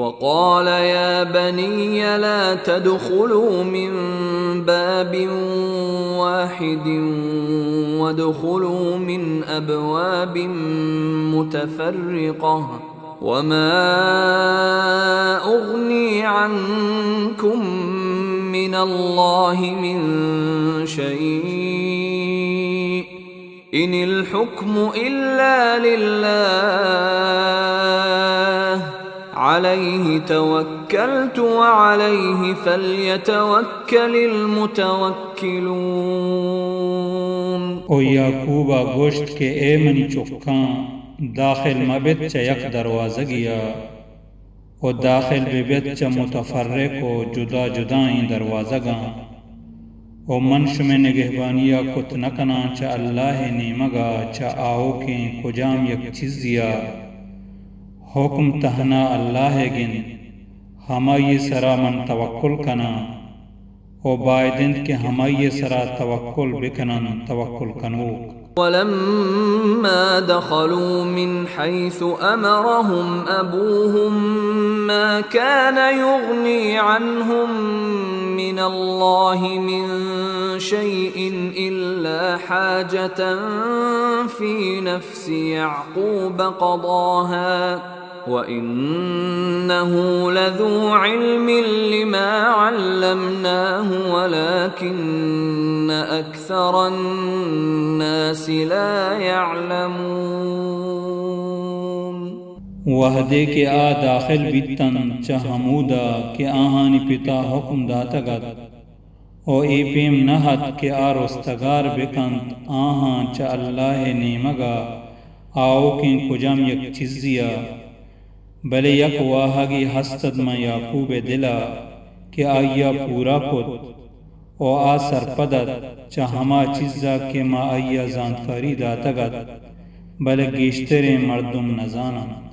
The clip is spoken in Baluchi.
وقال يا بني لا تدخلوا من باب واحد وادخلوا من أبواب متفرقة وما أغني عنكم من الله من شيء إن الحكم إلا لله عليه توكلت وعليه فليتوكل المتوكلون. و یعقوب ءَ گوشت کہ اے منی چکاں، داخل مہ بیت چہ یک دروازگے ءَ، و داخل بہ بیت چہ متفرق و جدا جدائیں دروازگاں، و من شمئے نگہبانی ءَ کت نہ کناں چہ اللہ ءِ نیمگ ءَ چہ آؤکیں کجام یک چیزے ءَ۔ حکم تہنا اللہ ءَ گند، ہمائی ءِ سرا من توکل کناں۔ و باید انت کہ ہمائی ءِ سرا توکل بکننت توکل کنوک۔ ولما دخلوا من حيث أمرهم أبوهم ما كان يغني عنهم من الله من شيء إلا حاجة في نفس يعقوب قضاها وإنه لذو علم لما علمناه ولكن أكثر الناس لا يعلمون۔ وہدے کہ آ داخل بیتنت چہ ہمودا کہ آہانی پتا حکم داتگ ات، و اے پیم نہ ات کہ آ رستگار بکنت آہاں چہ اللہ ءِ نیمگ ءَ آؤکیں کجام یک چیزے ءَ، بلے یک واہگے ہست ات ماں یعقوب ءِ دل ءَ کہ آئی ءَ پورا کت، و آ سرپد ات چہ ہما چیز ءَ کہ ما آئی ءَ زانتکاری داتگ ات، بلے گیشتریں مردم نہ زان انت۔